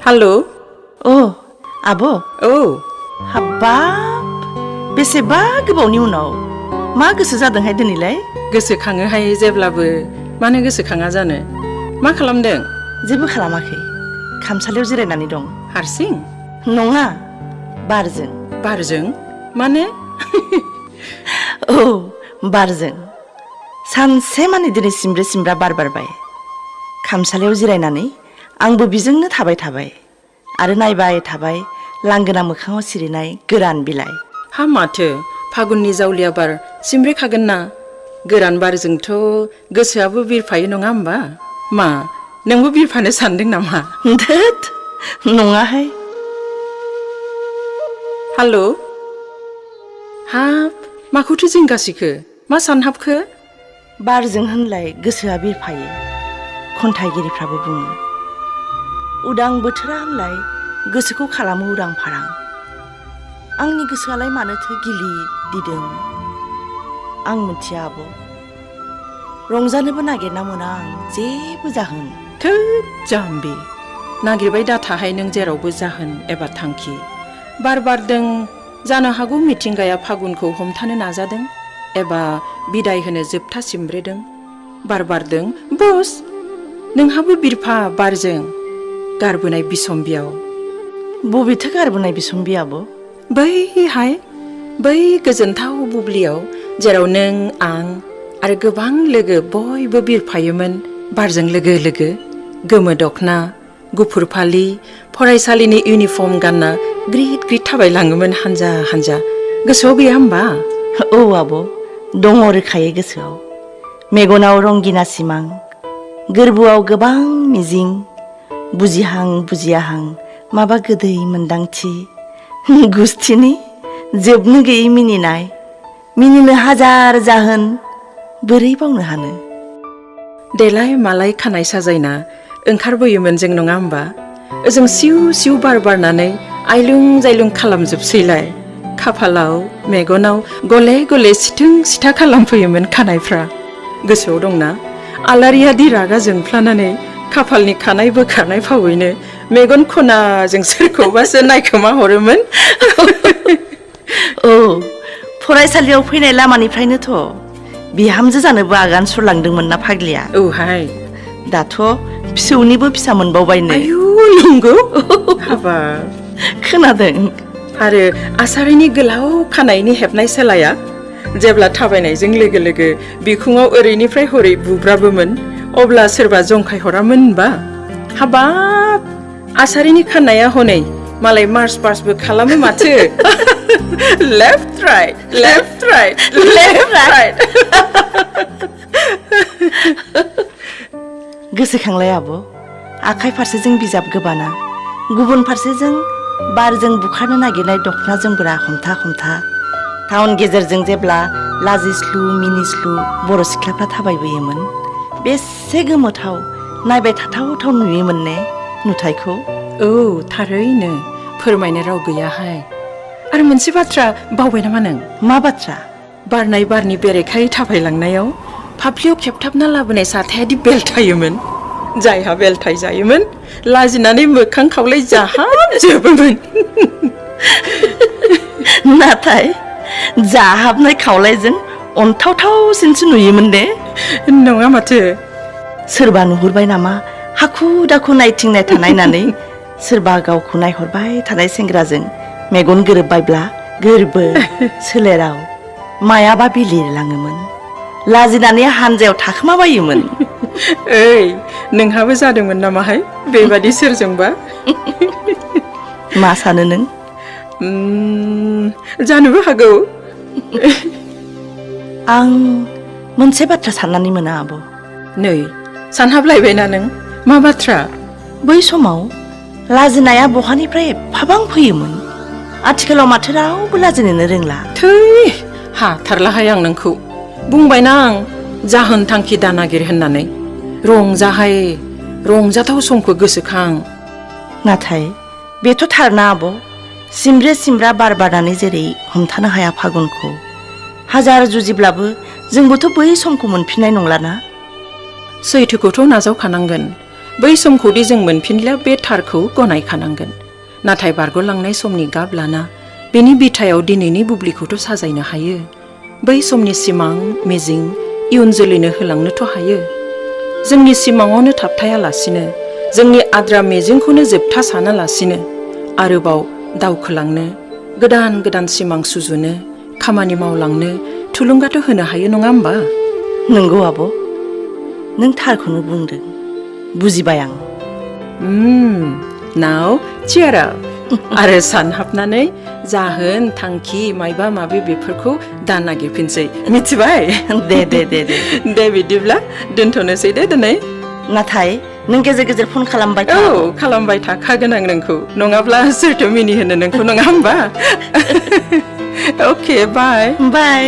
Hello? Oh, आब'? Oh. हाबाब बेसेबा गोबावनि उनाव मा गोसो जादोंहाय दिनैलाय? गोसोखाङोहाय जेब्लाबो मानो गोसोखाङा जानो? मा खालामदों? जेबो खालामाखै खामसालियाव जिरायनानै दं। हारसिं? नङा बारजों। बारजों? माने? औ बारजों सानसे मानि दिनै सिमब्रे सिमब्रा बार बारबाय। खामसालियाव जिरायनानै आंबो बिजोंनो थाबाय आरो नायबाय थाबाय लांगोना मोखाङाव सिरिनाय गोरान बिलाइ। हा माथो फागुननि जावलिया बार सिमब्रेखागोन ना? गोरान बारजोंथ' गोसोआबो बिरफायो नङा होमबा? मा नोंबो बिरफानो सानदों नामा? धोत नङाहाय। हेल'? हाब माखौथो जिंगासिखो? मा सानहाबखो? बारजों होनलाय गोसोआ बिरफायो खन्थाइगिरिफ्राबो बुङो। उदां बोथोरा होनलाय गोसोखौ खालामो उरां फारां। आंनि गोसोआलाय मानोथो गिलिर दिदोम आं मिथिया आब'। रंजानोबो नागिरना मोना आं जेबो जाहोन। थोद जाम्बि नागिरबाय दाथाहाय नों जेरावबो जाहोन एबा थांखि। बार बारदों जानो हागौ मिथिंगाया फागुनखौ हमथानो नाजादों एबा बिदाय होनो जोबथा सिमब्रेदों। बार बारदों बस नोंहाबो बिरफा बारजों गारबोनाय बिसम्बियाव। बबेथो गारबोनाय बिसम्बि आब'? बैहाय बै गोजोनथाव बुब्लियाव जेराव नों आं आरो गोबां लोगो बयबो बिरफायोमोन बारजों लोगो लोगो। गोमो दखना गुफुर फालि फरायसालिनि इउनिफर्म गानना ग्रिद ग्रिद थाबायलाङोमोन हानजा हानजा। गोसोआव गैया होमबा? औ आब' दङ रोखायै गोसोआव। मेगनाव रंगिना सिमां गोरबोआव गोबां मिजिं बुजिहां बुजियाहां माबा गोदै मोन्दांथि गुस्थिनि जोबनो गैयै मिनिनाय मिनिनो हाजार जाहोन बोरै बावनो हानो। देलाय मालाय खानाय साजायना ओंखारबोयोमोन जों नङा होमबा? ओजों सिउ सिउ बार बारनानै आइलुं जायलुं खालामजोबसैलाय। खाफालाव मेगनाव गले गले सिथों सिथा खालामफैयोमोन खानायफ्रा। गोसोआव दंना? आलारियादि रागा जोंफ्लानानै खाफालनि खानाय बोखारनाय फावैनो मेगन खनाजों सोरखौबासो नायखोमा हरोमोन। औ फरायसालियाव फैनाय लामानिफ्रायनोथ' बिहामजो जानोबो आगान सुरलांदोंमोन ना फाग्लिया। औहाय दाथ' फिसौनिबो फिसा मोनबावबायनो। आयु नंगौ? हाबाब खोनादों? आरो आसारिनि गोलाव खानायनि हेबनाय सेलाया जेब्ला थाबायनायजों लोगो लोगो बिखुङाव ओरैनिफ्राय हरै बुब्राबोमोन अब्ला सोरबा जंखाय हरामोन होनबा? हाबाब आसारिनि खानाया हनै मालाय मार्च पासबो खालामो माथो। Left right left right left right. गोसोखांलाय आब'। आखाइ फारसेजों बिजाब गोबाना गुबुन फारसेजों बारजों बुखारनो नागिरनाय दखना जोमग्रा हमथा हमथा टाउन गेजेरजों जेब्ला लाजिस्लु मिनिस्लु बर' सिख्लाफ्रा थाबायबोयोमोन बेसे गोमोथाव नायबाय थाथावथाव नुयोमोन ने नुथायखौ। औ थारैनो फोरमायनो राव गैयाहाय। आरो मोनसे बाथ्रा बावबाय नामा नों? मा बाथ्रा? बारनाय बारनि बेरेखायै थाबायलांनायाव फाफ्लियाव खेबथाबना लाबोनाय साथायादि बेलथायोमोन। जायहा बेलथाय जायोमोन लाजिनानै मोखां खावलाय जाहाबजोबोमोन। नाथाय जाहाबनाय खावलायजों अनथावथावसिनसो नुयोमोन दे। नङा माथो? सोरबा नुहुरबाय नामा हाखु दाखु नायथिंनाय थानायनानै सोरबा गावखौ नायहरबाय थानाय सेंग्राजों मेगन गोरोबबायब्ला गोरबो सोलेराव मायाबा बिलिरलाङोमोन। लाजिनानै हानजायाव थाखोमाबायोमोन। ओइ नोंहाबो जादोंमोन नामाहाय बेबादि सोरजोंबा? मा सानो नों? जानोबो हागौ। आं मोनसे बाथ्रा साननानै मोना आब'। नै सानहाबलायबायना नों? मा बाथ्रा? बै समाव लाजिनाया बहानिफ्राय एफाबां फैयोमोन आथिखालाव माथो रावबो लाजिनोनो रोंला। थै हाथारलाहाय आं नोंखौ। बुंबायना आं जाहोन थांखि दानागिर होननानै। रंजाहाय रंजाथाव समखौ गोसोखां। नाथाय बेथ' थारना आब'। सिमब्रे सिमब्रा बार बारनानै जेरै हमथानो हाया फागुनखौ हाजार जुजिब्लाबो जोंबोथ' बै समखौ मोनफिननाय नंलाना। सैथोखौथ' नाजावखानांगोन। बै समखौदि जों मोनफिनला बे थारखौ गनायखानांगोन। नाथाय बारग'लांनाय समनि गाब लाना बेनि बिथायाव दिनैनि बुब्लिखौथ' साजायनो हायो। बै समनि सिमां मिजिं इयुन जोलैनो होलांनोथ' हायो। जोंनि सिमाङावनो थाबथायालासिनो जोंनि आद्रा मिजिंखौनो जोबथा सानालासिनो आरोबाव दावखोलांनो गोदान गोदान सिमां सुजुनो खामानि मावलांनो थुलुंगाथ' होनो हायो नङा होमबा? नंगौ आब', नों थारखौनो बुंदों, बुजिबाय आं। नाव चियारा आरो सानहाबनानै जाहोन थांखि मायबा माबि बेफोरखौ दा नागिरफिनसै, मिथिबाय? दे दे दे दे दे बिदिब्ला दोनथ'नोसै दे दिनै। नाथाय नों गेजेर गेजेर फन खालामबाय था। औ खालामबाय थाखागोन आं नोंखौ, नङाब्ला सोरथो मिनिहोनो नोंखौ, नङा होमबा? अके बाय बाय।